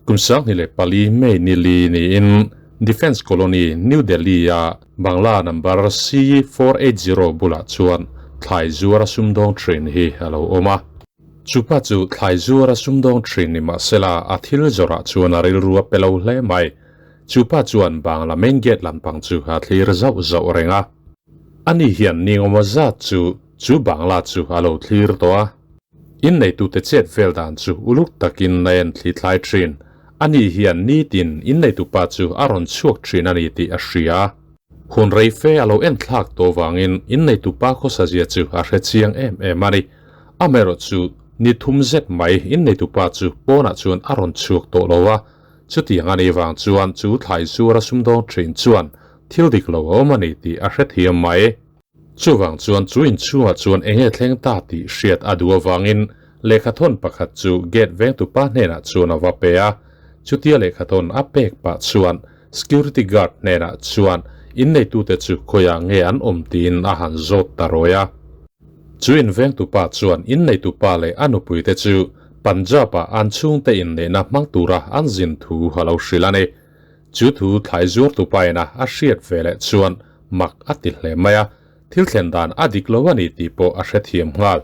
Kum 2004 May ni li niin Defence Colony, New Delhi-a Bangla number C480 bulah chuan thlai zuara sumdawng thin hi a lo awm a. Chupa chu thlai zuara sumdawng thin ni mahsela a thil zawrah chuan a rilru a pe lo hle mai. Chupa chuan Bangla main gate lampang chu a thlir zauh zauh reng a. Ani hian ningawma zat chu chu Bangla chu a lo thlir tawh a. Inneitute chet vel dan chu uluk takin a en thli thlai thin. Ani hian nitin inneitupa chu a rawn chhuak thin a ni tih a hria. Hun rei fe a lo en thlak tawh vangin inneitupa khawsazia chu a hre chiang em em a ni. Amaherawh chu ni thum zet mai inneitupa chu pawnah chuan a rawn chhuak tawh lo a. Chutiang a nih vang chuan chu thlai zuar a sumdawng thin chuan thil dik lo a awm a ni tih a hrethiam mai. Chuvang chuan chu inchhungah chuan eng nge thleng ta tih hriat a duh avangin lehkhathawn pakhat chu gate vengtupa hnenah chuan a va pe a. Chutia lehkhathawn a pek pah chuan security guard hnenah chuan inneitute chu khawiah nge an awm tiin a han zawt ta rawi a. Chu invengtupa chuan inneitupa leh a nupuite chu Punjab-ah an chhungte inneihna hmang tura an zin thu a lo hrilh a ni. Chu thu thlai zuartu paina a hriat ve leh chuan mak a ti hle mai a, thil thlen dan a dik lo a ni tih pawh a hrethiam nghal.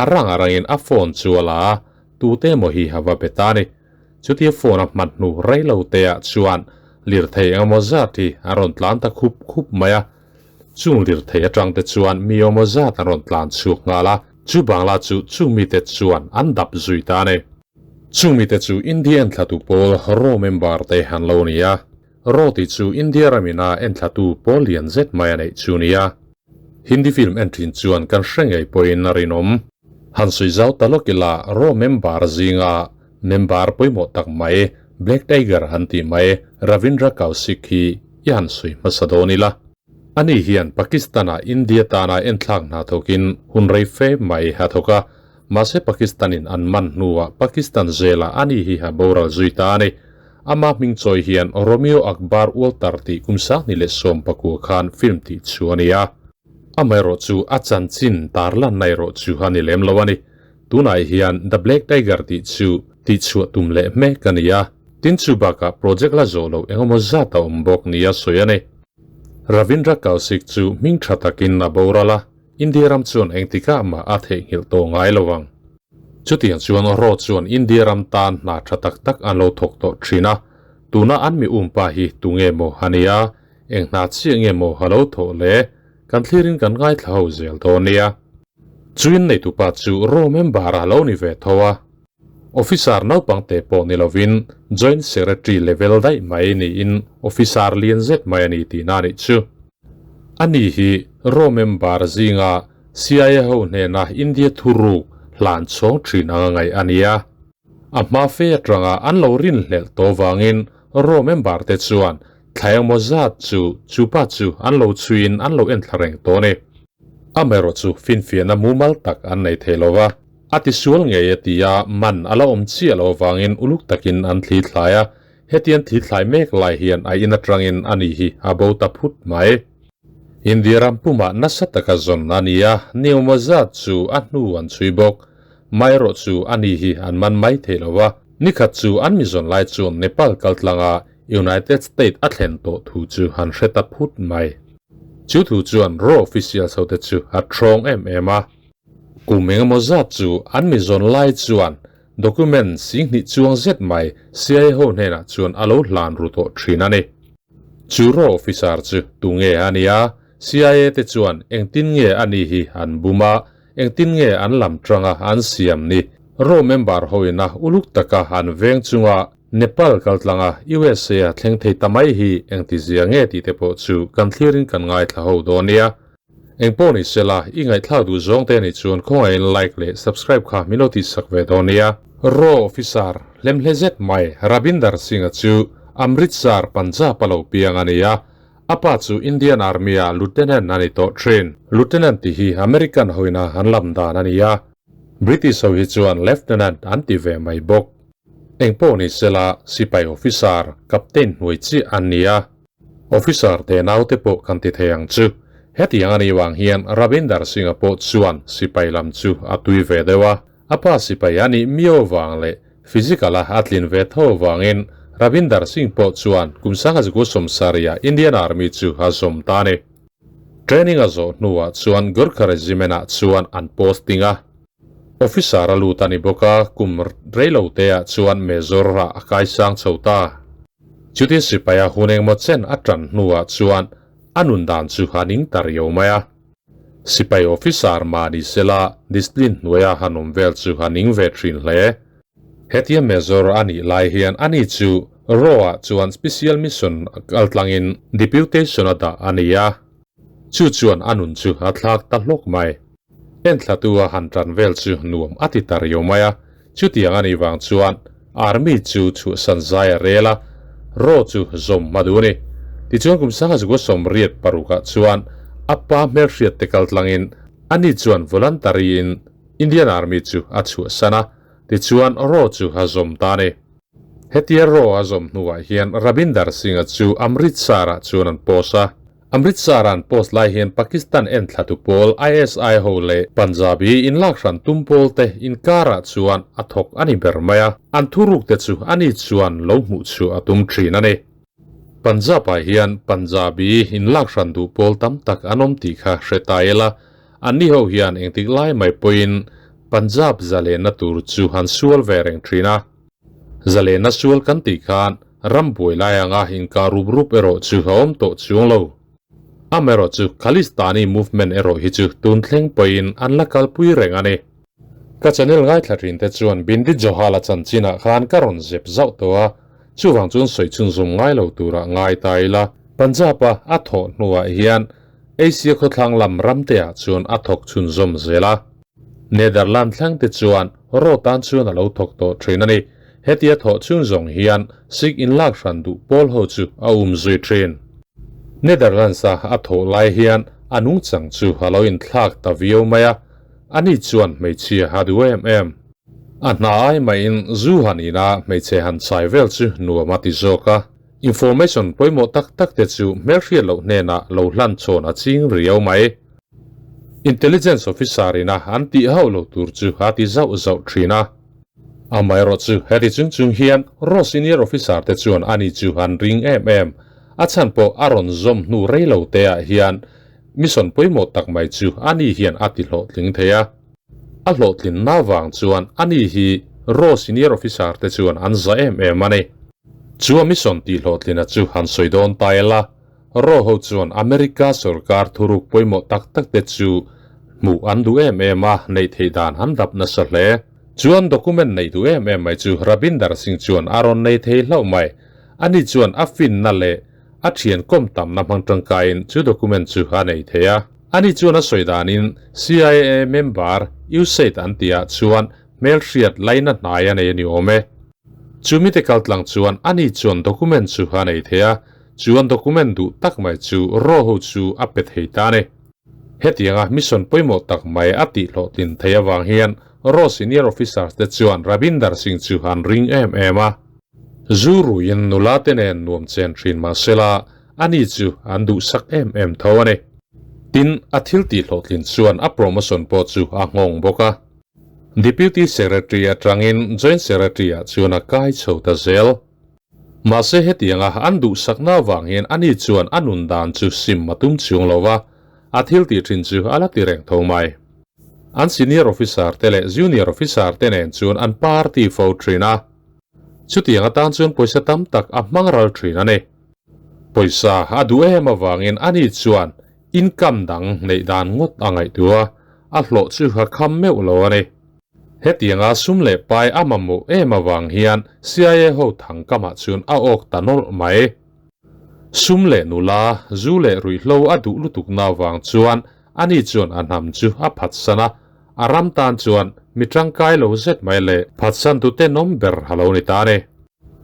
A rang a rangin a phone chu a la a, tute emaw hi a va be ta a ni. Chutia phone a hman hnu rei lo te ah chuan lirthei engemaw zat hi an rawn tlan ta khup khup mai a. Chung lirthei atang te chuan mi awmaw zat an rawn tlan chhuak nghal a, chu bangla chu chung mite chuan an dap zui ta a ni. Chung mite chu India enthlatu pawl Raw member te an lo ni a. Raw tih chu India ramina enthlatu pawl lian zet mai a neih chu ni a. Hindi film en thin chuan kan hre ngei pawhin a rinawm. Han sawi zau ta lawk ila Raw member zinga member pawimawh tak mai Black Tiger han tih mai Ravindra Kaushik hi i han sawi hmasa dawn ila. Ani hian Pakistan-ah India tana enthlak hna thawkin hun rei fe mai a thawk a. Mahse Pakistan-in an man hnuah Pakistan zelah ani hi a boral zui ta a ni. Ama hming chawi hian Romeo Akbar Walter tih kum 2019 khan film tih chu a ni a. Amaherawh chu a chanchin tarlanna erawh chu a ni lem lo a ni. Tunah hian The Black Tiger tih chu tihchhuah tum leh hmek a ni a. Tin chu bakah project la zawh loh engemaw zat a awm bawk nia sawi a ni. Ravindra Kaushik chu hming tha takin a boral a. India ram chuan engtikah mah a theihnghilh tawh ngai lo ang. Chutiang chuan Raw chuan India ram tan hna tha tak tak an lo thawk tawh thin a, tuna an mi umpa hi tunge maw a nia, eng hna chiah nge maw a lo thawh le, kan thlirin kan ngaithla ho zel dawn nia. Chuin neitupa chu Raw member a lo ni ve tho a, Officer naupang te pawh ni lovin Joint Secretary level daih mai niin Officer lian zet mai a ni tihna a nih chu. Ani hi raw member zinga CIA ho hnena India thuruk hlan chhawng thin anga ngaih a ni a. A hma fe atanga an lo rinhlelh tawh vangin raw member te chuan thla engmaw zat chu chupa chu an lo chhuiin an lo enthla reng tawh a ni. Amaherawh chu finfiahna mumal tak an nei thei lo va. A tisual ngei a ti a, man a la awm chiah loh avangin uluk takin an thli thlai a, hetian thli thlai mek lai hian a in atangin a ni hi a bo ta phut mai. India ram pumah nasa taka zawn a ni a, niawma zat chu a hnu an chhui bawk. Maherawh chu a ni hi an man mai thei lo a, nikhat chu an mi zawn lai chuan Nepal kaltlanga United State a thlen tawh thu chu han hre ta phut mai. Chu thu chuan raw officials hote chu a thawng em em a. Kum engemaw zat chu an mi zawn lai chuan document singhnih chuang zet mai CIA ho hnenah chuan a lo hlan ru tawh thin a ni. Chu raw officer chu tunge a nia? CIA te chuan engtin nge a ni hi an bum a, engtin nge an lam tanga an siam ni? Raw member hoina uluk taka an veng chunga Nepal kaltlanga USA a thleng thei ta mai hi engtizia nge tih te pawh chu kan thlirin kan ngaithla ho dawn nia. Engpawh ni sela, i ngaihthlak duh zawng te anih chuan khawngaihin like leh subscribe kha min lo tihsak ve dawn nia. Raw officer hlemhle zet mai Rabinder Singh-a chu Amritsar, Punjab a lo piang a ni a. A pa chu Indian Army-a Lieutenant a ni tawh thin. Lieutenant tih hi American hoina an lam dan a ni a. British ho hi chuan Lieutenant an ti ve mai bawk. Engpawh ni sela, sipai officer, captain hnuai chiah an ni a. Officer te naute pawh kan ti thei ang chu. Hetiang a nih vang hian Ravinder Singh-a pawh chuan sipai lam chu a tui ve deuh a. A pa sipai a nih miau vang leh Physical-a a tlin ve tho avangin Ravinder Singh pawh chuan kum sanghaziku sawmsarih-ah Indian Army chu a zawm ta a ni. Training a zawh hnuah chuan Gurkha Regiment-ah chuan an posting a. Officer a lut a ni bawk a, kum reiloteah chuan Major ah a kaisang chho ta. Chutin sipaia hun engmaw chen a tan hnuah chuan a nun dan chu a ning ta riau mai a. Sipai officer mah ni sela discipline hnuaia han awm vel chu a ning ve thin hle. Hetia Major a nih lai hian ani chu Raw-ah chuan special mission kaltlangin deputation a dah a ni a, chu chuan a nun chu a thlak ta hlawk mai. Enthlatu a han tan vel chu nuam a ti ta riau mai a, chutiang a nih vang chuan Army chu chhuahsan zai a rel a, Raw chu zawm hma duh a ni. Tichuan kum sangha zukua sawmriat parukah chuan a pa hmelhriat te kaltlangin ani chuan voluntary in Indian Army chu a chhuahsan a, tichuan Raw chu a zawm ta a ni. Hetia Raw a zawm hnuah hian Rabinder Singh-a chu Amritsar-ah chuan an post a. Amritsar-a an post lai hian Pakistan enthlatu pawl ISI ho leh Punjabi inlak hran tum pawl te inkarah chuan a thawk a ni ber mai a, an thuruk te chu ani chuan lo hmuh chhuah a tum thin a ni. Punjab-ah hian Punjabi inlak hran duh pawl tam tak an awm tih kha hre ta ila, anni ho hian engtik lai mai pawhin Punjab zalenna tur chu han sual ve reng thin a. Zalenna sual kan tih khan ram buai lai anga inkah rup rup erawh chu a awm tawh chuang lo. Amaherawhchu Khalistani movement erawh hi chu tun thleng pawhin an la kalpui reng a ni. Ka channel ngaithla thin te chuan Bindi Johal-a chanchinah khan ka rawn zep zauh tawh a, chuvang chuan sawi chhunzawm ngai lo turah ngai ta ila. Punjab-a a thawh hnuah hian Asia khawthlang lam ramteah chuan a thawk chhunzawm zel a. Netherland thleng te chuan raw tan chuan a lo thawk tawh thin a ni. Hetia thawh chhung zawng hian Sikh inlak hran duh pawl ho chu a um zui thin. Netherlands-a a thawh lai hian a nungchang chu a lo inthlak ta viau mai a, ani chuan hmeichhia a duh em em. A hna ai mahin zu han ina hmeichhe han chai vel chu nuam a ti zawk a. Information pawimawh tak tak te chu hmelhriat loh hnenah lo hlan chhawn a ching riau mai. Intelligence officer ina an tih hauh lo tur chu a ti zauh zauh thin a. Amaherawh chu heti chung chung hian raw senior officer te chuan ani chu an ring em em. A chhan pawh a rawn zawm hnu rei lo te ah hian mission pawimawh tak mai chu ani hian a ti hlawhtling thei a. A hlawhtlinna vang chuan ani hi raw senior officer te chuan an za em em a ni. Chu a mission tih hlawhtlina chu han sawi dawn ta ila. Raw ho chuan America sorkar thuruk pawimawh tak tak te chu hmuh an duh em em a, neih theih dan an dap nasa hle. Chuan document neih duh em em mai chu Rabinder Singh chuan a rawn nei thei hlauh mai. Ani chuan a finna leh a thian kawm tamna hmang tangkaiin chu document chu a nei thei a. Ani chuan a sawi danin CIA member USAID an tihah chuan hmelhriat laina hnai a nei a ni awm e. Chu mite kaltlang chuan ani chuan document chu a nei thei a, chuan document duh tak mai chu raw ho chu a pe thei ta a ni. Hetianga mission pawimawh tak mai a tihhlawhtlin thei avang hian raw senior officers te chuan Rabinder Singh chu an ring em em a. Zu ruiin nula te nen nuam chen thin mah sela ani chu an duhsak em em tho a ni. Tin, a thil tihhlawhtlin chuan a promotion pawh chu a nghawng bawk a. Deputy Secretary atangin Joint Secretary-ah chuan a kai chho ta zel. Mahse hetianga an duhsakna avang hian ani chuan a nun dan chu sim a tum chung lo va, a thil tih thin chu a la ti reng tho mai. An senior officer te leh junior officer te nen chuan an party fo thin a. Chutiang atan chuan pawisa tam tak a hmang ral thin a ni. Pawisa a duh em avangin ani chuan Income dang neih dan ngawt a ngaihtuah a, a hlawh chu a kham meuh lo a ni. Hetianga sum leh pai a mamawh em avang hian CIA ho thang kamah chuan a awk ta nawlh mai. Sum leh nula, zu leh ruihhlo a duh lutukna avang chuan ani chuan a hnam chu a phatsan a, a ram tan chuan mi tangkai lo zet mai leh phatsan tu tenawm ber a lo ni ta a ni.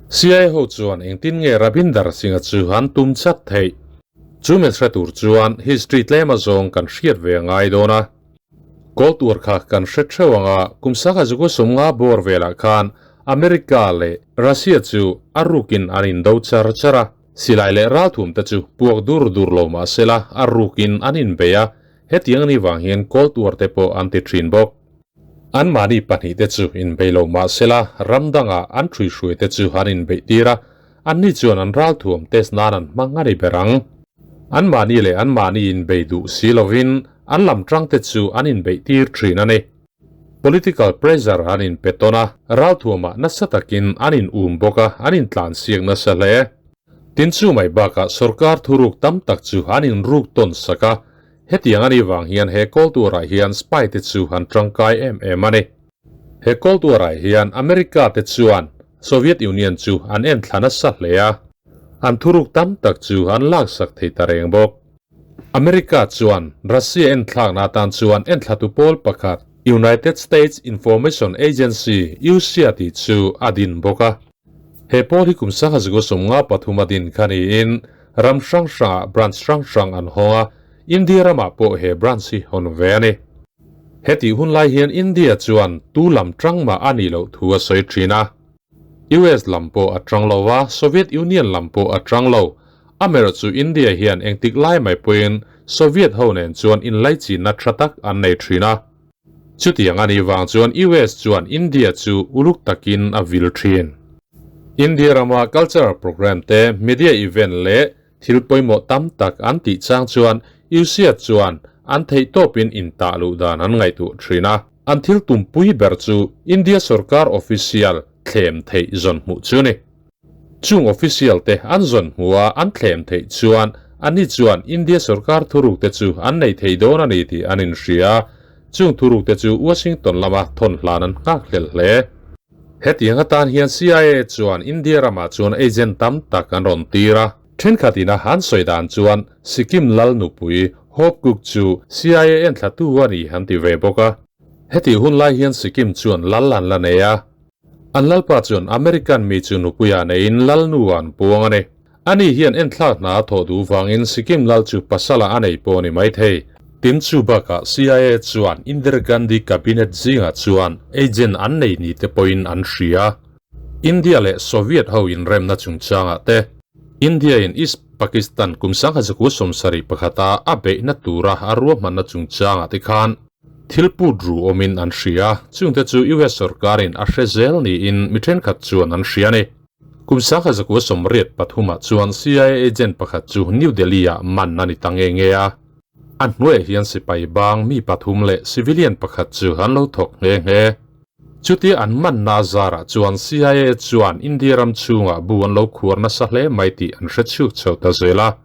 CIA ho chuan engtin nge Rabinder Singh-a chu an tum chat theih? Chu min hre tur chuan history tlem azawng kan hriat ve a ngai dawn a. Cold War kha kan hre theuh ang a, kum sangha zuku sumnga bawr velah khan America leh Russia chu a rukin an indo char char a. Silai leh ralthum te chu puak dur dur lo mah sela a rukin an inbei a, hetiang ni vang hian Cold War te pawh an ti thin bawk. Anmahni pahnihte chu inbei lo mah sela, ram dangah an ṭhuihruaite chu an inbeih tir a, anni chuan an ralthuam test nan an hmang a ni ber ang. Anmahni leh anmahni inbei duh si lovin an lam ṭangte chu an inbeih tir ṭhin a ni. Political pressure an inpe tawn a, ralthuamah nasa takin an in um bawk a, an intlansiak nasa hle. Tin chu mai bakah sorkar thuruk tam tak chu an inruk tawn sak a, hetiang a nih vang hian he Cold War-ah hian spy te chu an tangkai em em a ni. He Cold War-ah hian America te chuan Soviet Union chu an enthla nasa hle a, an thuruk tam tak chu an laksak thei ta reng bawk. America chuan Russia enthlakna atan chuan enthlatu pawl pakhat United States Information Agency, USIA, tih chu a din bawk a. He pawl hi kum sangha zuk 53 a din kha niin ram hrang hrangah branch hrang hrang an hawng a, India ramah pawh he branch hi hawn ve a ni. Hetih hun lai hian India chuan tu lam tang mah a nih loh thu a sawi thin a. US lam pawh a tang lo a, Soviet Union lam pawh a tang lo. Amaherawhchu India hian engtik lai mai pawhin Soviet ho nen chuan inlaichinna tha tak an nei thin a. Chutiang a nih vang chuan US chuan India chu uluk takin a vil thin. India rama cultural programme te, media event leh thil pawimawh tam tak an tih chang chuan USIA chuan an theihtawpin intah luh dan an ngaihtuah thin a. An thil tumpui ber chu India sorkar official thlem theih zawn hmuh chu ni. Chung official te an zawn hmuh a an thlem theih chuan anni chuan India sorkar thuruk te chu an nei thei dawn a ni tih an inhria a, chung thuruk te chu Washington lama thawn hlan an nghak hlel hle. Hetiang atan hian CIA chuan India ramah chuan agent tam tak an rawn tir a, thenkhat ina an sawi dan chuan Sikkim lal nupui Hope Cook chu CIA enthlatu a ni an ti ve bawk a. Hetih hun lai hian Sikkim chuan lal an la nei a. An lalpa chuan American mi chu nupuiah neiin lalnu an puang a ni. Ani hian enthlak hna a thawh duh vangin Sikkim lal chu pasala a nei pawh a ni maithei. Tin chu bakah CIA chuan Indira Gandhi cabinet zingah chuan agent an nei ni te pawhin an hria. India leh Soviet ho inremna chungchangah te, India in East Pakistan kum 1971 a a beihna tura a ruahmanna chungchangah te khan, Thil put ru awmin an hria, chungte chu US sorkarin a hre zel niin mi thenkhat chuan an hria a ni. Kum 1983 ah chuan CIA agent pakhat chu New Delhi-ah man a ni ta nge nge a. A hnuaiah hian sipai bang mi pathum leh civilian pakhat chu an lo thawk nghe nghe. Chutia an manna zarah chuan CIA chuan India ram chhungah bu an lo khuar nasa hle mai tih an hre chhuk chho ta zel a.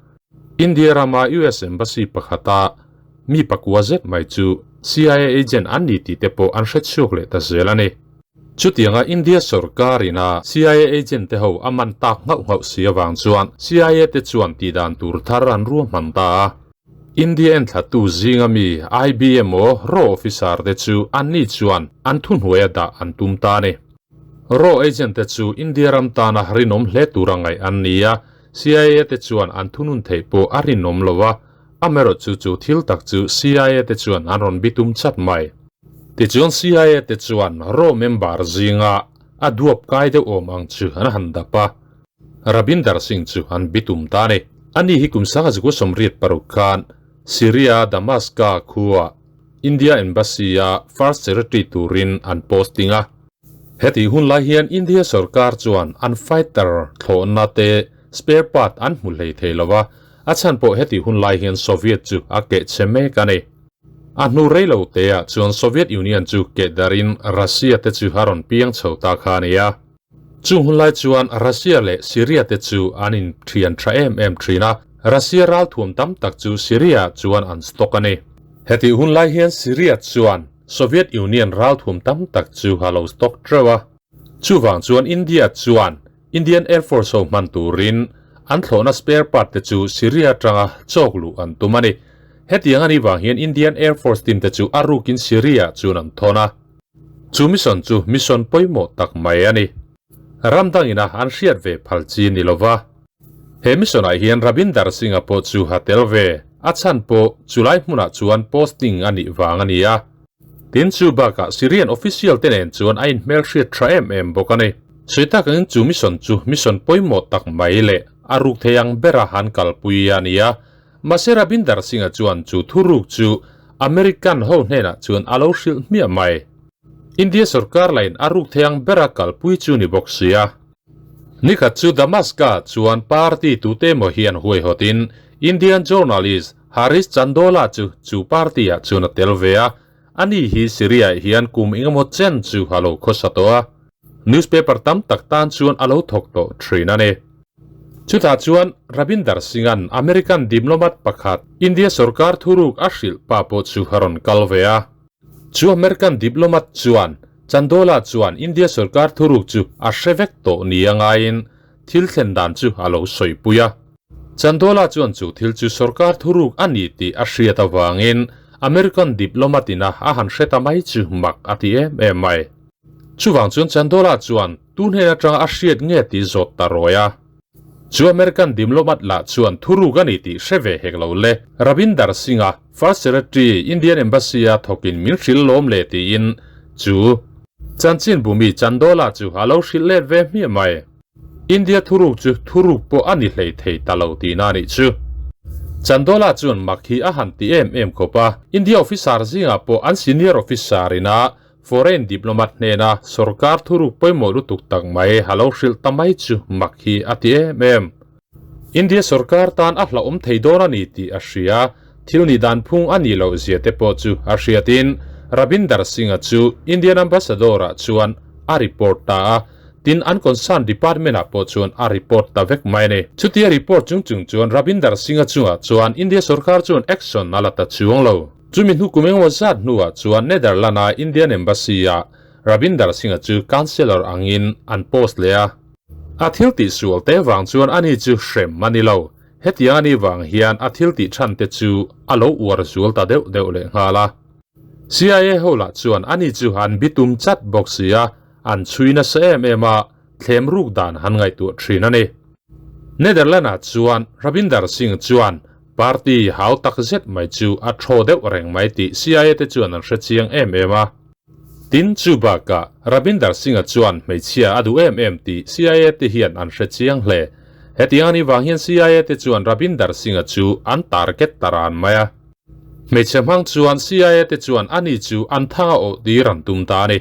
India rama US Embassy pakhata Mi pakua zet mai chu CIA agent an ni tih te pawh an hre chhuak leh ta zel a ni. Chutianga India sorkar ina CIA agent te ho a man tak nghauh nghauh si avang chuan CIA te chuan tih dan tur thar an ruahman ta a. India enthlatu zinga mi IB emaw raw officer te chu anni chuan an thuhnuaia dah an tum ta a ni. Raw agent te chu India ram tana rinawm hle tura ngaih an ni a, CIA te chuan an thunun theih pawh a rinawm lo a, Amaherawhchu chu thil tak chu CIA te chuan an rawn bitum chat mai. Tichuan CIA te chuan raw member zinga a duap kai deuh awm ang chu an han dap a, Rabinder Singh chu an bitum ta a ni. Ani hi kum 1986 khan Syria Damascus khua India Embassy-a First Secretary turin an posting a. Hetih hun lai hian India sorkar chuan an fighter thlawhna te spare part an hmu hlei thei lo a, a chhan pawh hetih hun lai hian Soviet chu a keh chhe mek a ni. A hnu rei lo te ah chuan Soviet Union chu keh darin Russia te chu a rawn piang chho ta kha a ni a. Chung hun lai chuan Russia leh Syria te chu an in thian tha em em thin a, Russia ralthuam tam tak chu Syria ah chuan an stock a ni. Hetih hun lai hian Syria chuan Soviet Union ralthuam tam tak chu a lo stock teuh a. Chuvang chuan India chuan Indian Air Force ho hman turin an thlawhna spare part te chu Syria atanga chawk luh an tum a ni. Hetiang a nih vang hian Indian Air Force team te chu a rukin Syria chuan an thawn a. Chu mission chu mission pawimawh tak mai a ni. Ram dangina an hriat ve phal chi ni lova. He mission ah hian Rabinder Singh-a pawh chu a tel ve. A chhan pawh chulai hmunah chuan posting a nih vang a ni a. Tin chu bakah Syrian official te nen chuan a inhmelhriat tha em em bawk a ni. Sawi tak angin chu mission chu mission pawimawh tak mai leh a ruk thei ang bera han kalpui a ni a. Mahse Rabinder Singh-a chuan chu thuruk chu American ho hnenah chuan a lo hrilh hmiah mai. India sorkar lain a ruk thei ang bera kalpui chu ni bawk sia. Nikhat chu Damascus chuan party tute emaw hian huaihawtin Indian journalist Harish Chandola chu chu party-ah chuan a tel ve a, ani hi Syria-ah hian kum engemaw chen chu a lo khawsa tawh a, newspaper tam tak tan chuan a lo thawk tawh thin a ni. Chutah chuan Rabinder Singh-a'n American diplomat pakhat India sorkar thuruk a hrilh pa pawh chu a rawn kal ve a. Chu American diplomat chuan Chandola chuan India sorkar thuruk chu a hre vek tawh ni a ngaiin thil thlen dan chu a lo sawipui a. Chandola chuan chu thil chu sorkar thuruk a ni tih a hriat avangin American diplomat ina a han hre ta mai chu mak a ti em em mai. Chuvang chuan Chandola chuan tu hnen atanga a hriat nge tih zawt ta rawi a. Chu American diplomat lah chuan thuruk a ni tih hre ve hek lo le. Ravinder Singh-a First Secretary, Indian Embassy-a thawkin min hrilh lawm le tiin chu chanchin bumi Chandola chu a lo hrilh let ve hmiah mai. India thuruk chu thuruk pawh a ni hlei thei ta lo tihna a nih chu. Chandola chuan mak hi a han ti em em khawp a, India officer zingah pawh an senior officer ina Foreign diplomat hnena sorkar thuruk pawimawh lutuk tak mai a lo hrilh ta mai chu mak hi a ti em em. India sorkar tan a hlauhawm thei dawn a ni tih a hria, thil nih dan phung a nih loh zia te pawh chu a hriatin Rabinder Singh-a chu Indian Ambassador-ah chuan a report ta a, tin an concern department-ah pawh chuan a report ta vek mai a ni. Chutia report chung chung chuan Rabinder Singh-a chungah chuan India sorkar chuan action a la ta chuang lo. Chumi hnu kum engemaw zat hnuah chuan Netherland-a Indian Embassy-ah Rabinder Singh-a chu Counsellor angin an post leh a. A thil tihsual te vang chuan ani chu hrem a ni lo. Hetiang a nih vang hian a thil tih chhan te chu a lo uar zual ta deuh deuh leh nghal a. CIA ho lah chuan ani chu an bitum chat bawk si a, an chhui nasa em em a, thlem ruk dan han ngaihtuah thin a ni. Netherland-ah chuan Rabinder Singh chuan party hau tak zet mai chu a thaw deuh reng mai tih CIA te chuan an hre chiang em em a. Tin, chu bakah Rabinder Singh-a chuan hmeichhia a duh em em tih CIA te hian an hre chiang hle. Hetiang a nih vang hian CIA te chuan Rabinder Singh-a chu an target ta ran mai a. Hmeichhe hmang chuan CIA te chuan ani chu an thang a awh tir an tum ta a ni.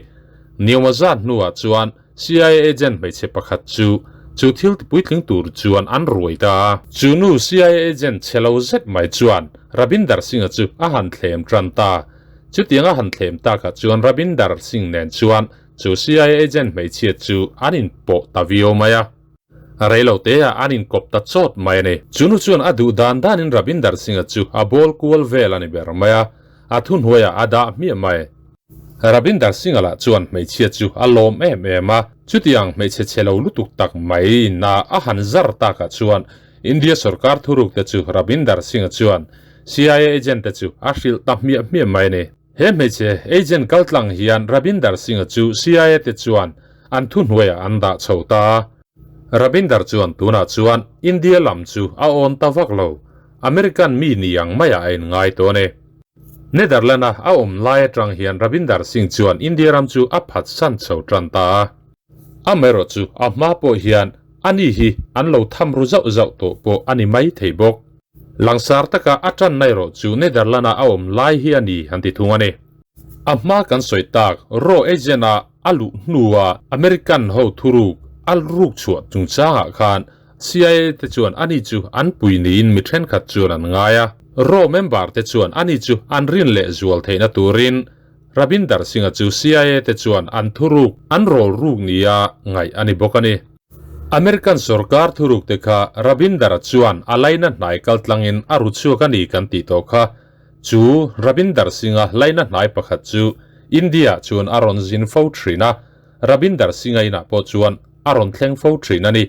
Niawma zat hnuah chuan CIA agent hmeichhe pakhat chu chu thil tipuitling tur chuan an ruai ta a. Chu nu CIA agent chhe lo zet mai chuan Rabinder Singh-a chu a han thlem tan ta. Chutiang a han thlem takah chuan Rabinder Singh nen chuan chu CIA agent hmeichhia chu an inpawh ta viau mai a. Reilo te ah an inkawp ta chawt mai a ni. Chu nu chuan a duh dan danin Rabinder Singh-a chu a bawl kual vel a ni ber mai a, a thuhnuaiah a dah hmiah mai. Rabinder Singh-a lah chuan hmeichhia chu a lawm em em a, chutiang hmeichhe chhe lo lutuk tak mai na a han zar takah chuan India sorkar thuruk te chu Rabinder Singh-a chuan CIA agent te chu a hrilh ta hmiah hmiah mai a ni. He hmeichhe agent kaltlang hian Rabinder Singh-a chu CIA te chuan an thuhnuaiah an dah chho ta a. Rabinder chuan tunah chuan India lam chu a awn ta vak lo, American mi ni ang maiah a inngai tawh a ni. Netherland-a a awm lai atang hian Rabinder Singh chuan India ram chu a phatsan chho tan ta a. Amaherawh chu a hma pawh hian ani hi an lo tham ru zauh zauh tawh pawh a ni mai thei bawk. Langsar taka a tanna erawh chu Netherland-a a awm lai hi a ni an ti thung a ni. A hma kan sawi tak Raw agent-a a luh hnua American ho thuruk a ruk chhuah chungchangah khan CIA te chuan ani chu an pui niin mi thenkhat chuan an ngai a. Raw member te chuan ani chu an rin leh zual theihna turin Rabinder Singh-a chu CIA te chuan an thuruk an rawl ruk nia ngaih a ni bawk a ni. American sorkar thuruk te kha Rabindar-a chuan a laina hnai kaltlangin a ru chhuak a ni kan tih tawh kha. Chu Rabinder Singh-a laina hnai pakhat chu India-ah chuan a rawn zin fo thin a, Rabinder Singh-a inah pawh chuan a rawn thleng fo thin a ni.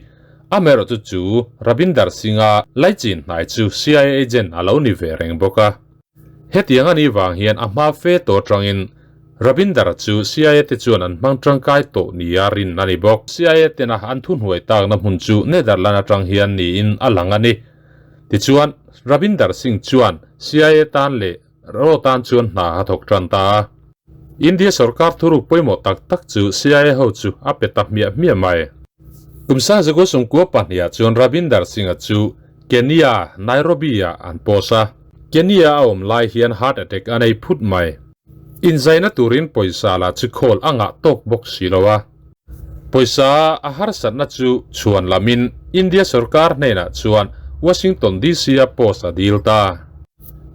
Amaherawhchu chu Rabinder Singh-a laichin hnai chu CIA agent a lo ni ve reng bawk a. Hetiang a nih vang hian a hma fe tawh atangin Rabindra chu CIA te chuan an hmang tangkai tawh nia rin a ni bawk. CIA tena an thuhnuai takna hmun chu Netherland atang hian niin a lang a ni. Tichuan, Rabinder Singh chuan CIA tan leh raw tan chuan hna a thawk tan ta a. India sorkar thuruk pawimawh tak tak chu CIA ho chu a pe ta hmiah hmiah mai. Kum sangzakua sungkua pahniha chuan Rabinder Singh-a chu Kenya, Nairobi-ah an post a. Kenya a awm lai hian heart attack a nei phut mai. Inzaina turin pawisa lah chu khawl a ngah tawk bawk si lo a. Pawisa a harsatna chu chhuan lamin India sorkar hnenah chuan Washington DC a post a dil ta.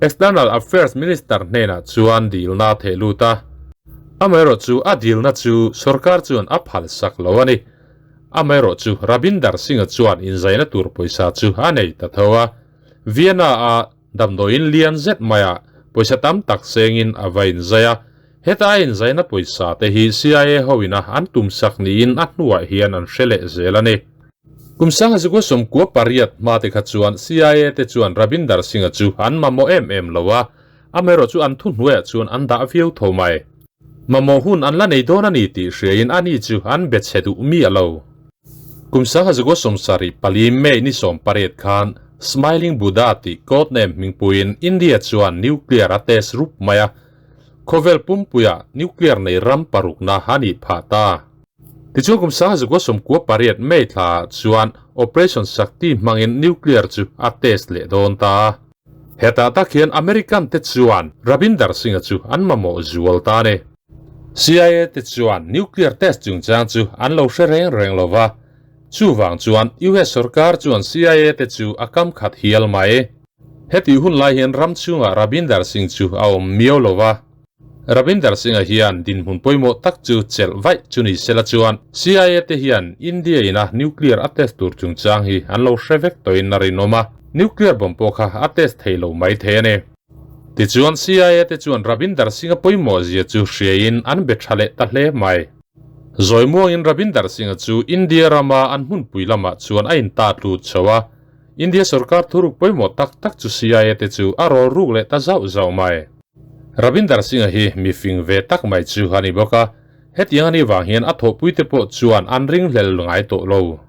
External Affairs Minister hnenah chuan dilna a theh lut a. Amaherawhchu a dilna chu sorkar chuan a phalsak lo a ni. Amaherawhchu Rabinder Singh-a chuan inzaina tur pawisa chu a nei ta tho a. Vienna-a Damdawiin lian zet maiah pawisa tam tak sengin a va inzai a, heta a inzaina pawisa te hi CIA hoina an tumsak niin a hnuah hian an hre leh zel a ni. Kum sanga zukua sawmkua pariat hma te kha chuan CIA te chuan Rabinder Singh-a chu an mamawh em em lo a, amaherawh chu an thuhnuaiah chuan an dah viau tho mai. Mamawh hun an la nei dawn a ni tih hriain ani chu an be chhe duh miah lo. Kum sangha zukua sawmsarih pali May ni sawmpariat khan Smiling Buddha tih code name hmingpuiin India chuan nuclear a test rup mai a, khawvel pumpuia nuclear nei ram parukna a nih phah ta. Tichuan kum sangha zukua sawmkua pariat May thlaah chuan Operation Shakti hmangin nuclear chu a test leh dawn ta. Hetah tak hian American te chuan Rabinder Singh-a chu an mamawh zual ta a ni. CIA te chuan nuclear test chungchang chu an lo hre reng reng lo va, chuvang chuan US sorkar chuan CIA te chu a kam khat hial mai. Hetih hun lai hian ram chhungah Rabinder Singh chu a awm miau lo va. Rabinder Singh-a hian dinhmun pawimawh tak chu chelh vaih chu ni sela chuan CIA te hian India ina nuclear a test tur chungchang hi an lo hre vek tawhin a rinawm a, nuclear bomb pawh kha a test thei lo mai thei a ni. Tichuan CIA te chuan Rabinder Singh-a pawimawh zia chu hriaiin an be tha leh ta hle mai. Zawi muangin Rabinder Singh-a chu India rama an hmunpui lamah chuan a intat lut chho a, India sorkar thuruk pawimawh tak tak chu CIA te chu a rawl ruk leh ta zauh zauh mai. Rabinder Singh-a hi mi fing ve tak mai chu a ni bawk a, hetiang a nih vang hian a thawhpuite pawh chuan an ringhlel ngai tawh lo.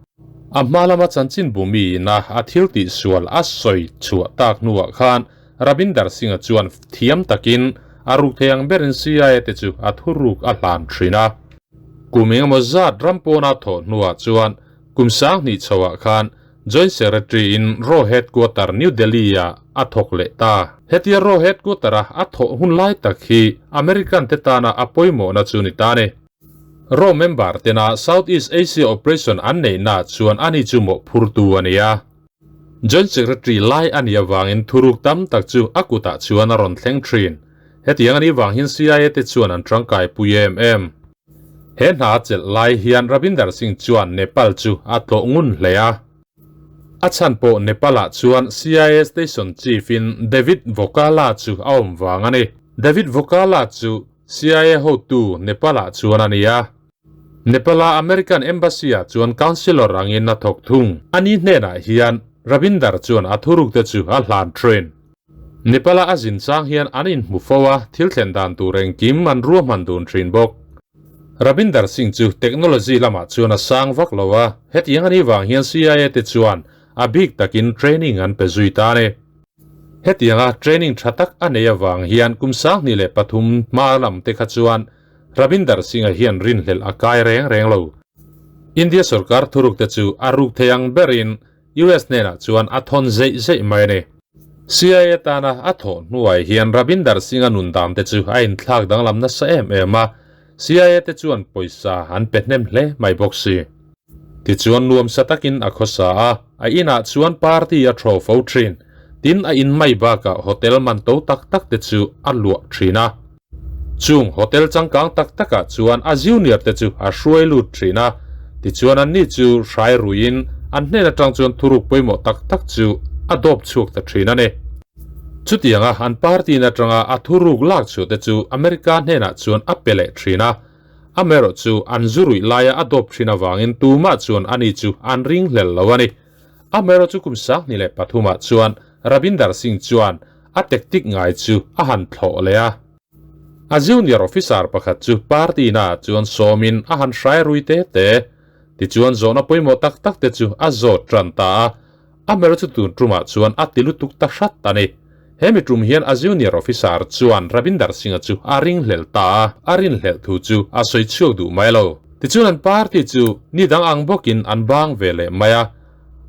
A hma lama chanchin bumi ina a thil tihsual a sawi chhuah tak hnuah khan Rabinder Singh-a chuan thiam takin a ruk thei ang berin CIA te chu a thuruk a hlan thin a. Kum engemaw zat ram pawna thawh hnuah chuan kum sanghnih chhoah khan Joint Secretary in raw Headquarter New Delhi-ah a thawk leh ta. Hetia raw Headquarter-a a thawh hun lai tak hi American te tana a pawimawhna chu ni ta a ni. Raw member tena South East Asia Operation an neihnaah chuan ani chu mawhphurtu a ni a. Joint Secretary lai a nih avangin thuruk tam tak chu a kutah chuan a rawn thleng thin. Hetiang a nih vang hian CIA te chuan an tangkai pui em em. He hna a chelh lai hian Rabinder Singh chuan Nepal chu a tlawh ngun hle a. A chhan pawh Nepal-ah chuan CIA Station Chief-in David Vokala chu a awm vang a ni. David Vokala chu CIA hotu Nepal-ah chuan a ni a. Nepal-a American Embassy-ah chuan Counsellor angin a thawk thung. Ani hnenah hian Rabinder chuan a thurukte chu a hlan thin. Nepal-a a zin chang hian an inhmu fo a, thil thlen dan tur engkim an ruahman dun thin bawk. Rabinder Singh chu technology lamah chuan a sang vak lo a, hetiang a nih vang hian CIA te chuan a bik takin training an pe zui ta a ni. Hetianga training tha tak a nei avang hian kum 2003 hma lam te kha chuan Rabinder Singh-a hian rinhlelh a kai reng reng lo. India sorkar thuruk te chu a ruk thei ang berin US hnenah chuan a thawn zeih zeih mai a ni. CIA tana a thawh hnuai hian Rabinder Singh-a nun dan te chu a inthlak danglam nasa em em a, CIA te chuan pawisa an pe hnem hle mai bawk si. Tichuan nuamsa takin a khawsa a, a inah chuan party a thaw fo thin. Tin, a in mai bakah hotel man to tak tak te chu a luah thin a. Chung hotel changkang tak takah chuan a junior te chu a hruai lut thin a, tichuan anni chu hrai ruiin an hnen atang chuan thuruk pawimawh tak tak chu a dawp chhuak ta thin a ni. Chutianga an party in atanga a thuruk lak chhuah te chu America hnenah chuan a pe leh thin a. Amaherawh chu an zu ruih laia a dawp thin avangin tumah chuan ani chu an ring hlel lo a ni. Amaherawh chu kum 2003 ah chuan Rabinder Singh chuan a tactic ngai chu a han thlawh leh a. A junior officer pakhat chu party naah chuan sawmin a han hrai rui te te. Tichuan zawhna pawimawh tak tak te chu a zawt tan ta a. Amaherawh chu tun tumah chuan a ti lutuk ta hrat a ni. He mi tum hian a junior officer chuan Rabinder Singh-a chu a ringhlel ta a, a rinhlelh thu chu a sawi chhuak duh mai lo. Tichuan an party chu ni dang ang bawkin an bang ve leh mai a.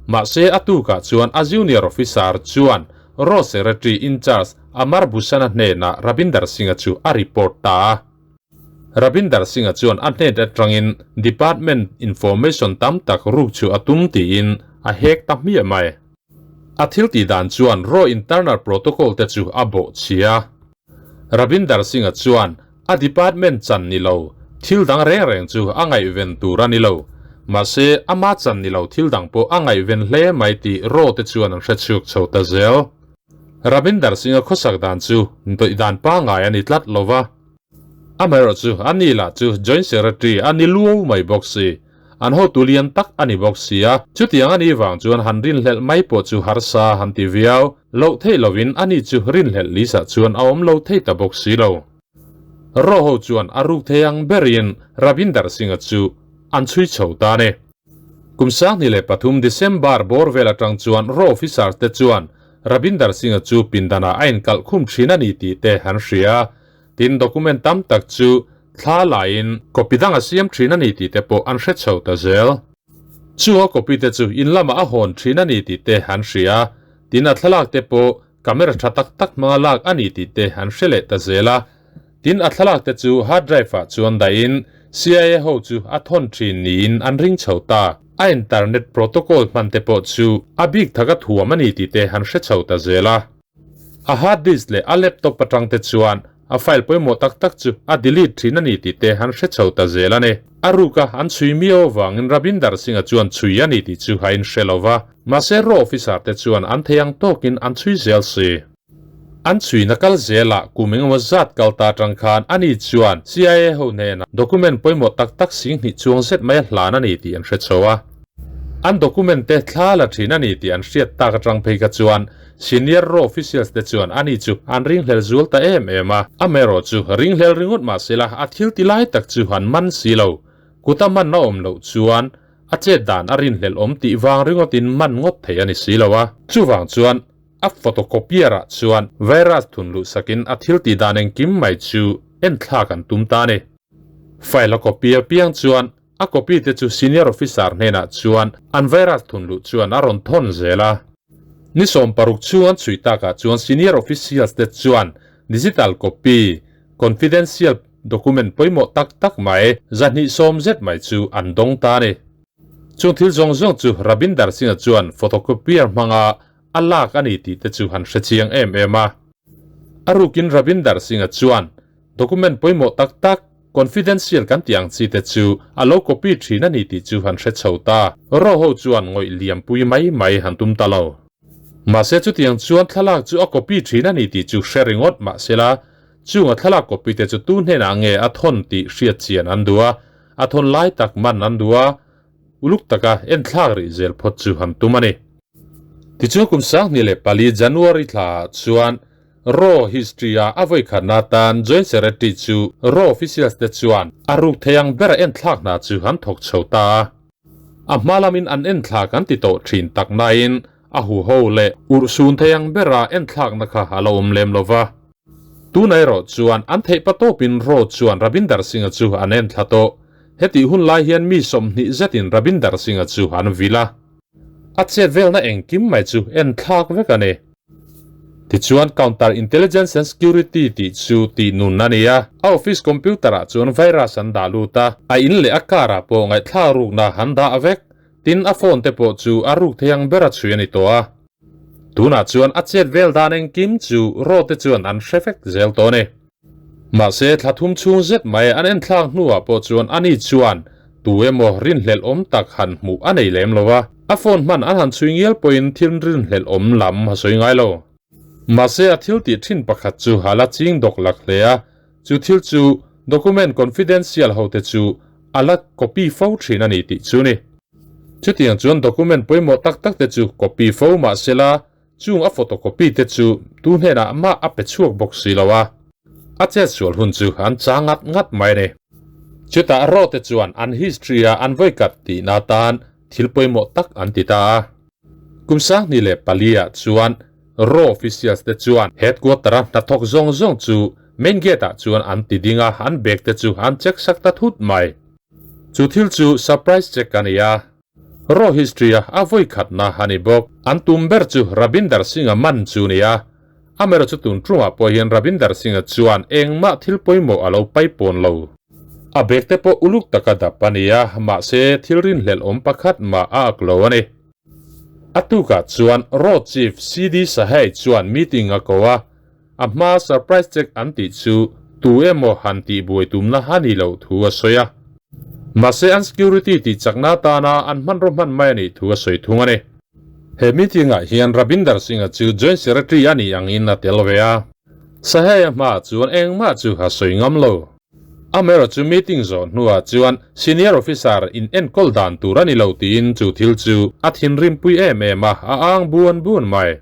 Mahse a tukah chuan a junior officer chuan. Raw Secretary in-charge Amar Bhushan-a hnenah Rabinder Singh-a chu a report ta a. Rabinder Singh-a chuan a hnen atangin department information tam tak ruk chu a tum tiin a hek ta hmiah mai. A thil tih dan chuan Raw internal protocol te chu a bawh chhia. Rabinder Singh-a chuan a department chan ni lo thil dang reng reng chu a ngaihven tur a ni lo. Mahse, ama chan ni lo thil dang pawh a ngaihven hle mai tih Raw te chuan an hre chhuak chho ta zel. Rabinder Singh-a khawsak dan chu dawih dan pangngai a ni tlat lo va. Amaherawhchu, a ni lah chu Joint Secretary a ni luau mai bawk si. An hotu lian tak a ni bawk si a, chutiang a nih vang chuan han rinhlelh mai pawh chu harsa han ti viau. Loh theih lovin a ni chu rinhlelh lisa chuan a awm lo thei ta bawk si lo. Raw ho chuan a ruk thei ang berin Ravinder Singh-a chu an chhui chho ta a ni. Kum 2003 December bawr vel atang chuan Raw officers te chuan Ravinder Singh-a chu pindanah a inkalh khum thin a ni tih te an hria. Tin, document tam tak chu thla laiin copy dang a siam thin a ni tih te pawh an hre chho ta zel. Chu a copy te chu in lamah a hawn thin a ni tih te an hria. Tin, a thlalak te pawh camera tha tak tak hmanga lak a ni tih te an hre leh ta zel a. Tin, a thlalak te chu hard drive ah chuan dahin CIA ho chu a thawn thin niin an ring chho ta. A internet protocol hman te pawh chu a bik thaka thuam a ni tih te an hre chho ta zel a. A hard disk leh a laptop atang te chuan a file pawimawh tak tak chu a delete thin a ni tih te an hre chho ta zel a ni. A ruka an chhui miau avangin Rabinder Singh-a chuan chhui a ni tih chu a inhre lo va, mahse raw officer te chuan an thei ang tawkin an chhui zel si. An chhuina kal zelah kum engemaw zat kal ta atang khan ani chuan CIA ho hnenah document pawimawh tak tak 20,000 chuang zet mai a hlan a ni tih an hre chho a. An document te thla la thin a ni tih an hriat tak atang phei kha chuan senior raw officials te chuan ani chu an ringhlel zual ta em em a. Amaherawh chu ringhlel ringawt mah sela a thil ti lai tak chu an man si lo. Kuta man a awm loh chuan a chet dan a rinhlelh awm tih vang ringawtin man ngawt thei a ni si lo a. Chuvang chuan a photocopier ah chuan virus thun luh sakin a thil tih dan engkim mai chu enthlak an tum ta a ni. File a copy apiang chuan A copy te chu senior officer hnenah chuan an virus thun luh chuan a rawn thawn zel a. Ni 60 chhung an chhui takah chuan senior officials te chuan digital copy, confidential document pawimawh tak tak mai 220 zet mai chu an dawng ta a ni. Chung thil zawng zawng chu Rabinder Singh-a chuan photocopier hmanga a lak a ni tih te chu han hre chiang em em a. A rukin Rabinder Singh-a chuan document pawimawh tak tak, Confidential kan tih ang chi te chu a lo copy thin a ni tih chu han hre chho ta. Raw ho chuan ngawih liam pui mai mai han tum ta lo. Mahse chutiang chuan thlalak chu a copy thin a ni tih chu hre ringawt mahsela chung a thlalak copy te chu tu hnenah nge a thawn tih hriat chian an duh a, a thawn lai tak man an duh a, uluk taka enthlak rih zel phawt chu han tum a ni. Tichuan kum 2004 January thla ah chuan Raw history a a vawikhatna atan Joint Secretary chu Raw officials te chuan a ruk thei ang bera enthlak hna chu an thawk chho ta a. A hma lamin an enthlak an ti tawh thin tak nain a huho leh urhsun thei ang bera enthlakna kha a la awm lem lo va. Tuna erawh chuan an theih pa tawpin Raw chuan Rabinder Singh-a chu an enthla tawh. Hetih hun lai hian mi 20 zetin Rabinder Singh-a chu an vil a. A chet velna engkim mai chu enthlak vek a ni. Tichuan Counter Intelligence and Security tih chu tih nun a ni a, a office computer ah chuan virus an dah lut a, a in leh a car ah pawh ngaihthlak rukna an dah vek. Tin, a phone te pawh chu a ruk thei ang ber a chhui a ni tawh a. Tunah chuan a chet vel dan engkim chu raw te chuan an hre vek zel tawh a ni. Mahse, thla thum chhung zet mai an enthlak hnuah pawh chuan ani chuan tu emaw rinhlelh awm tak han hmuh a nei lem lo a, a phone hman an han chhui ngial pawhin thil rinhlelh awm lam a sawi ngai lo. Mahse, a thil tih thin pakhat chu a la ching dawk lak hle a, chu thil chu document confidential hote chu a la copy fo thin a ni tih chu ni. Chutiang chuan document pawimawh tak tak te chu copy fo mahsela, Chung a photocopy te chu tu hnenah mah a pe chhuak bawk si lo a, a chetsual hun chu an cha ngat ngat mai a ni. Chutah raw te chuan an history a an vawikat tihna tan thil pawimawh tak an ti ta a. Kum 2004 ah chuan raw officials te chuan headquarter a hnathawk zawng zawng chu main gate ah chuan an ti ding a, an bag te chu an check sak ta thut mai. Chu thil chu surprise check a ni a. Raw history-a a vawi khatna a ni bawk. An tum ber chu Rabinder Singh-a man chu ni a. Amaherawhchu tun tungah pawh hian Rabinder Singh-a chuan engmah thil pawimawh a lo paipawn lo. A bag te pawh uluk taka dap a ni a, mahse thil rinhlelh awm pakhat mah a ak lo a ni. A tukah chuan Raw Chief CD Sahai chuan meeting a ko a, a hmaa surprise check an tih chu tu emaw han tihbuai tumna a nih loh thu a sawi a. Mahse an security tih chakna atana an hmanraw hman mai a nih thu a sawi thung a ni. He meeting-ah hian Rabinder Singh-a chu Joint Secretary a nih angin a tel ve a. Sahai-a hmaah chuan engmah chu a sawi ngam lo. Amaherawhchu chu meeting zawh hnuah chuan senior officer in enkawl dan tur a ni lo tiin chu thil chu a thinrimpui em em a, a ang buan buan mai.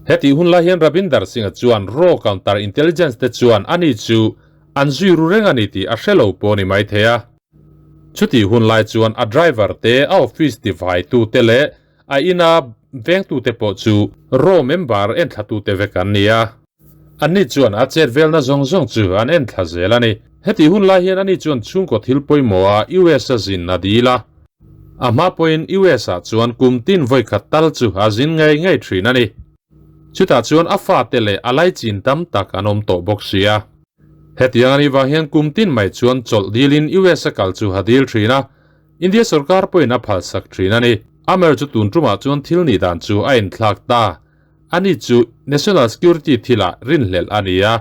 Hetih hun lai hian Rabinder Singh-a chuan raw counter intelligence te chuan ani chu an zui ru reng a ni tih a hre lo pawh a ni maithei a. Chutih hun lai chuan a driver te, a office tivaitu te leh a ina vengtute pawh chu raw member enthlatute vek an ni a. Anni chuan a chet velna zawng zawng chu an en thla zel a ni. Heti hun lai hian ani chuan chhungkaw thil pawimawha US a zin a dil a. A hma pawhin US ah chuan kum tin vawi khat tal chu a zin ngei ngei thin a ni. Chutah chuan a fate leh a laichin tam tak an awm tawh bawk si a. Hetiang a nih vang hian kum tin mai chuan chawlh dilin US a kal chu a dil thin a, India sorkar pawhin a phalsak thin a ni. Amer chu tun tumah chuan thil nih dan chu a inthlak ta. Ani chu National Security thilah rinhlelh a ni a,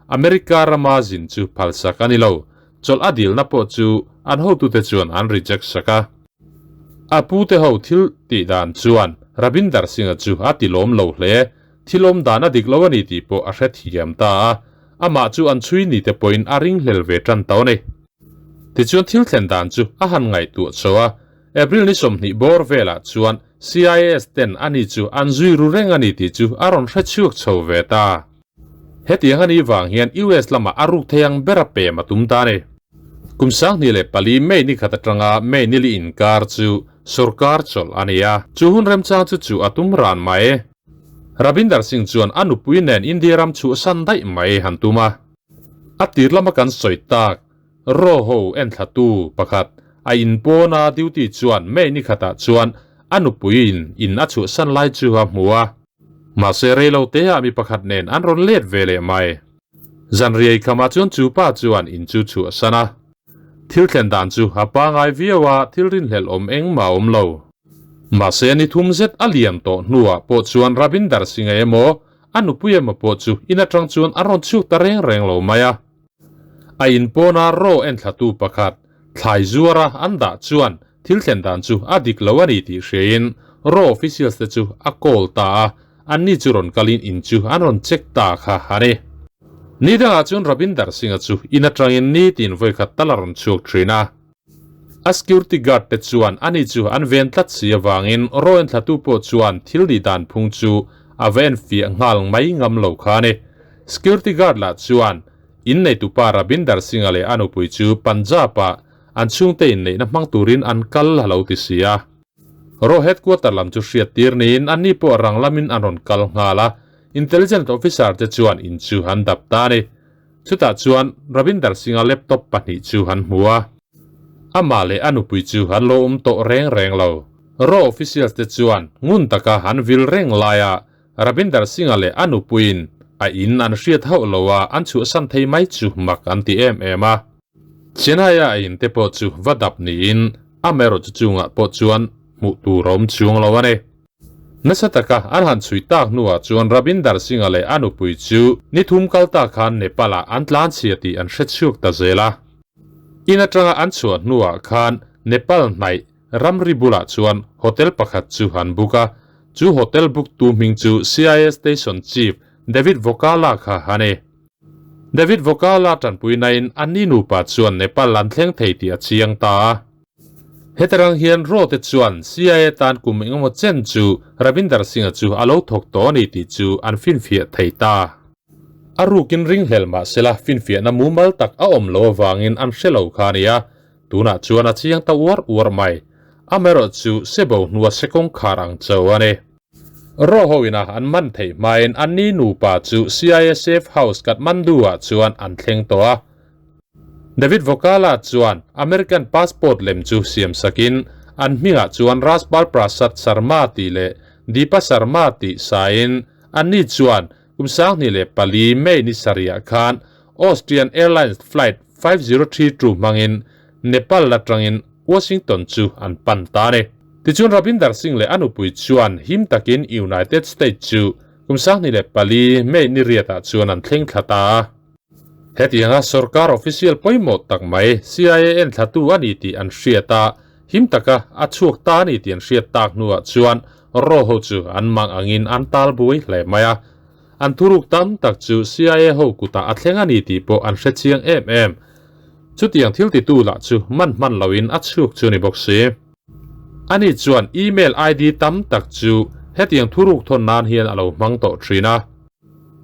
America rama zin chu phalsak a ni lo. Chawlh a dilna pawh chu an hotute chuan an reject sak a. A pute ho thil tih dan chuan Rabinder Singh-a chu a ti lawm lo hle. Thil awm dan a dik lo a ni tih pawh a hrethiam ta a, amah chu an chhui ni te pawhin a ringhlel ve tan tawh a ni. Tichuan thil thlen dan chu a han ngaihtuah chho a, April ni 20 bawr velah chuan CIS ten ani chu an zui ru reng a ni tih chu a rawn hre chhuak chho ve ta. Hetiang a nih vang hian US lamah a ruk thei ang bera pem a tum ta a ni. Kum 2004 May ni khat atanga May ni li inkar chu sorkar chawlh a ni a, chu hun remchang chu chu a tum ran mai. Rabinder Singh chuan a nupui nen India ram chhuahsan daih mai han tum a. A tir lama kan sawi tak Raw ho enthlatu pakhat a inpawn a duty chuan May ni khatah chuan a nupuiin in a chhuahsan lai chu a hmu a. Mahse reilo teah mi pakhat nen an rawn let ve leh mai. Zanriai khamah chuan chu pa chuan in chu chhuahsan a. Thil thlen dan chu a pangai viau a, thil rinhlelh awm engmah a awm lo. Mahse ni thum zet a liam tawh hnuah pawh chuan Rabinder Singh-a emaw a nupui emaw pawh chu in atang chuan a rawn chhuak ta reng reng lo mai a. A inpawna raw enthlatu pakhat thlai zuara an dah chuan thil thlen dan chu a dik lo a ni tih hriain raw officials te chu a call ta a, anni chu rawn kalin in chu an rawn check ta kha a ni. Ni dangah chuan Rabinder Singh-a chu in atangin nitin vawikhat tal a rawn chhuak thin a. A security guard te chuan ani chu an ven tlat si avangin raw enthlatu pawh chuan thil nih dan phung chu a va enfiah nghal mai ngam lo kha a ni. Security guard lah chuan Inneitupa Rabinder Singh-a leh a nupui chu Punjab-ah an chhungte inneihna hmang turin an kal a lo ti si a. Raw headquarter lam chu hriat tir niin anni pawh rang lamin an rawn kal nghal a, intelligence officer te chuan in chu an dap ta a ni. Chutah chuan Rabinder Singh-a laptop pahnih chu an hmu a. Amah leh a nupui chu an lo awm tawh reng reng lo. Raw officials te chuan ngun taka an vil reng laia Rabinder Singh-a leh a nupuiin a in an hriat hauh lo a an chhuahsan thei mai chu mak an ti em em a. Chennai-a a in te pawh chu va dap niin amaherawhchu chungah pawh chuan hmuh tur a awm chuang lo a ni. Nasa taka an han chhui tak hnuah chuan Rabinder Singh-a leh a nupui chu ni thum kal ta khan Nepal-ah an tlanchhia tih an hre chhuak ta zel a. In atanga an chhuah hnuah khan Nepal hnaih ramri bulah chuan hotel pakhat chu an book a, chu hotel book tu hming chu CIA Station Chief David Vokala kha a ni. David Vokala tanpuinain anni nupa chuan Nepal an thleng thei tih a chiang ta a. Hetarang hian Raw te chuan CIA tan kum engemaw chen chu Ravinder Singh-a chu a lo thawk tawh a ni tih chu an finfiah thei ta. A rukin ringhlel mah sela finfiahna mumal tak a awm lo avangin an hre lo kha a ni a, tunah chuan a chiang ta uar uar mai. Amaherawh chu sebo hnua sekawng khar ang cho a ni. Raw ho ina an man theih hmain anni nupa chu CIA safe house Kathmandu-ah chuan an thleng tawh a. David Vokala chuan American passport lem chu siam sakin An hmingah chuan Rajpal Prasad Sharma tih leh Deepa Sharma tih sain anni chuan kum 2004 May ni sarihah khan Austrian Airlines Flight 5032 hmangin Nepal atangin Washington chu an pan ta a ni. Tichuan Rabinder Singh leh a nupui chuan him takin United States chu kum 2004 May ni riatah chuan an thleng thla ta a. Hetianga sorkar official pawimawh tak mai CIA en thlatu a ni tih an hriat a, him taka a chhuak ta a ni tih an hriat tak hnuah chuan Raw ho chu an mang angin an tal buai hle mai a. An thuruk tam tak chu CIA ho kutah a thleng a ni tih pawh an hre chiang em em. Chutiang thil titu lah chu man hman loin a chhuak chu a ni bawk si. Ani chuan email ID tam tak chu hetiang thuruk thawn nan hian a lo hmang tawh thin a.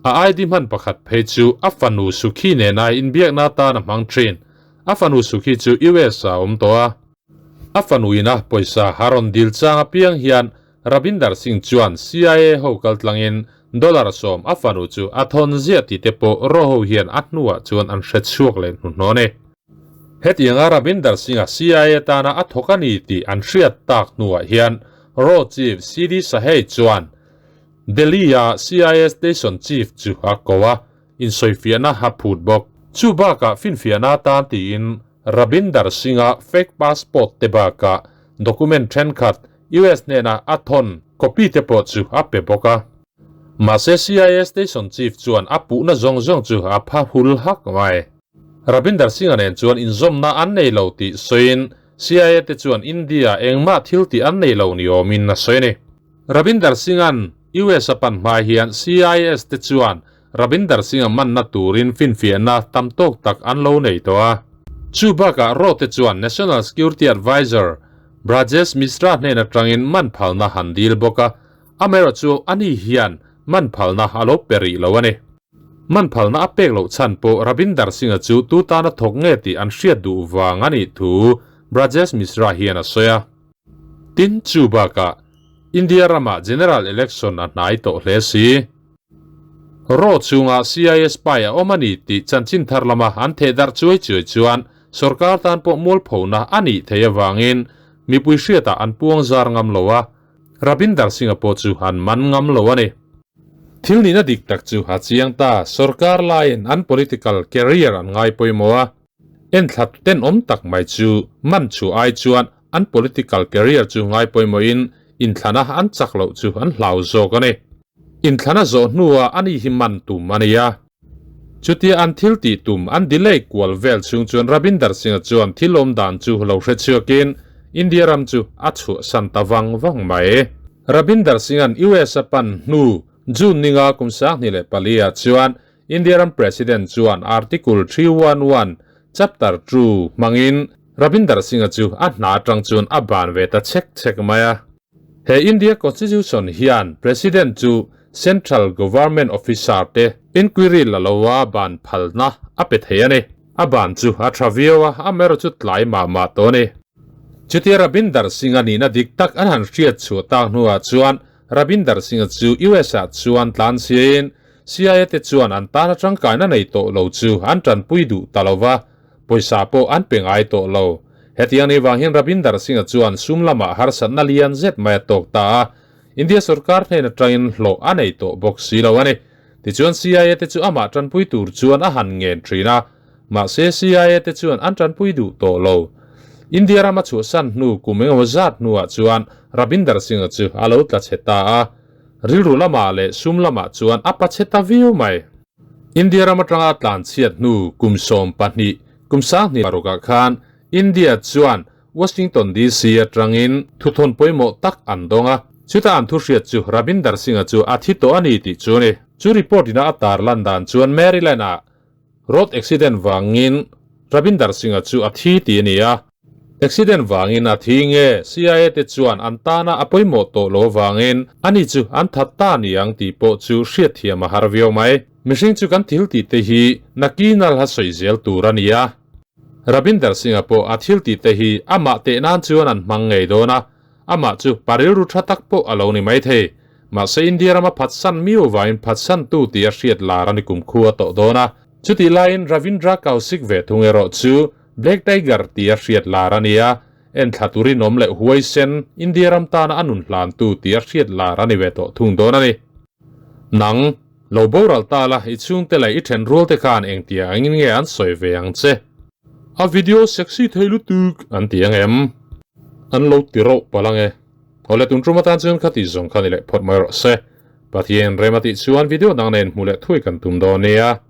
A ID hman pakhat phei chu a fanu Sukhi nena inbiakna atan a hmang thin. A fanu Sukhi chu US ah a awm tawh a. A fanu ina pawisa a rawn dil chang apiang hian Rabinder Singh chuan CIA ho kaltlangin dollar 10 a fanu chu a thawn ziah tih te pawh Raw ho hian a hnuah chuan an hre chhuak leh hnuhnawh a ni. Hetianga Rabinder Singh-a CIA tana a thawk a ni tih an hriat tak hnuah hian Raw Chief CD Sahey chuan Delhi-a CIA Station Chief chu a ko a, insawifiahna a phut bawk. Chu bakah finfiahna atan tiin Rabinder Singh-a fake passport te bakah document thenkhat US hnena a thawn copy te pawh chu a pe bawk a. Mahse CIA Station Chief chuan a puhna zawng zawng chu a pha hul hak mai. Rabinder Singh-a nen chuan inzawmna an nei lo tih sawiin CIA te chuan India engmah thil tih an nei lo ni awmin a sawi a ni. Rabinder Singh-a'n US a pan hma hian CIS te chuan Rabinder Singh-a manna turin finfiahna tam tawk tak an lo nei tawh a. Chu bakah Raw te chuan National Security Advisor Brajesh Mishra hnen atangin man phalna han dil bawk a, amaherawh chu ani hian man phalna a lo pe rih lo a ni. Man phalna a pek loh chhan pawh Rabinder Singh-a chu tu tana thawk nge tih an hriat duh vang a nih thu Brajesh Mishra hian a sawi a. Tin, chu bakah India ramah General Election a hnai tawh hle si. Raw chhunga CIA spy a awm a ni tih chanchin thar lama an theh darh chuai chuai chuan sorkar tan pawh mualphona a nih theih avangin mipui hriatah an puang zar ngam lo a, Rabinder Singh-a pawh chu an man ngam lo a ni. Thil nihna dik tak chu a chiang ta, sorkar laiin an political career an ngai pawimawh a, Enthla tenawm tak mai chu man chu ai chuan an political career chu ngai pawimawhin inthlana an chak loh chu an hlau zawk a ni. Inthlana zawh hnuah ani hi man tum a ni a. Chutia an thil tih tum an delay kual vel chhung chuan Rabinder Singh-a chuan thil awm dan chu lo hre chhuakin India ram chu a chhuahsan ta vang vang mai. Rabinder Singh-a'n US a pan hnu June ninga kum 2004 ah chuan India ram President chuan Article 311, Chapter 2 hmangin Rabinder Singh-a chu a hna atang chuan a ban ve ta chek chek mai a. He India Constitution hian President chu Central Government Officer te inquiry la loa ban phalna a pe thei a ni. A ban chu a tha viau a, amaherawh chu tlai mah mah tawh a ni. Chutia Rabinder Singh-a nihna dik tak an han hriat chhuah tak hnuah chuan Rabinder Singh-a chu US-ah chuan tlan chhiain CIA te chuan an tana tangkaina nei tawh lo chu an tanpui duh ta lo va, pawisa pawh an pe ngai tawh lo. Hetiang ni vang hian Rabinder Singh-a chuan sum lamah harsatna lian zet mai a tawk ta a, India sorkar hnen atangin hlawh a nei tawh bawk si lo a ni. Tichuan CIA te chu amah tanpui tur chuan a han ngen thin a, mahse CIA te chuan an tanpui duh tawh lo. India rama chhuahsan hnu kum engemaw zat hnuah chuan Rabinder Singh-a chu a lo tla chhe ta a. Rilru lamah leh sum lamah chuan a pa chhe ta viau mai. India ram atanga tlan chhiat hnu kum 12, kum 2006ah khan India chuan Washington DC atangin thuthawn pawimawh tak an dawng a. Chutah an thu hriat chu Rabinder Singh-a chu a thi tawh a ni tih chu a ni. Chu report ina a tar lan dan chuan Maryland-ah road accident vangin Rabinder Singh-a chu a thi tih a ni a. Accident vangin a thi nge CIA te chuan an tana a pawimawh tawh lo avangin ani chu an that ta ni ang tih pawh chu hriatthiam a har viau mai. Mihring chu kan thil tih te hi nakinal ha sawi zel tur a ni a. Rabinder Singh-a pawh a thil tih te hi amah teh nan chuan an hmang ngei dawn a, amah chu pa rilru tha tak pawh a lo ni mai thei. Mahse India rama phatsan miu vangin phatsantu tih a hriat lar a ni kumkhua tawh dawn a. Chutih laiin Ravindra Kaushik ve thung erawh chu Black Tiger tih a hriat lar a ni a. Enthla turin awm leh huaisen, India ram tana a nun hlantu tia hriat lar a ni ve tawh thung dawn a ni. Nang, lo boral ta la, i chhungte leh i thenrual te khan engtia angin nge an sawi ve ang che? A video sexy thei lutuk an ti ang em? An lo ti rauh palh ang e. Awle tun tum atan chuan kha tih zawng kha ni leh phawt mai rawh se. Pathian rem a tih chuan video dang nen hmuh leh thuai kan tum dawn nia.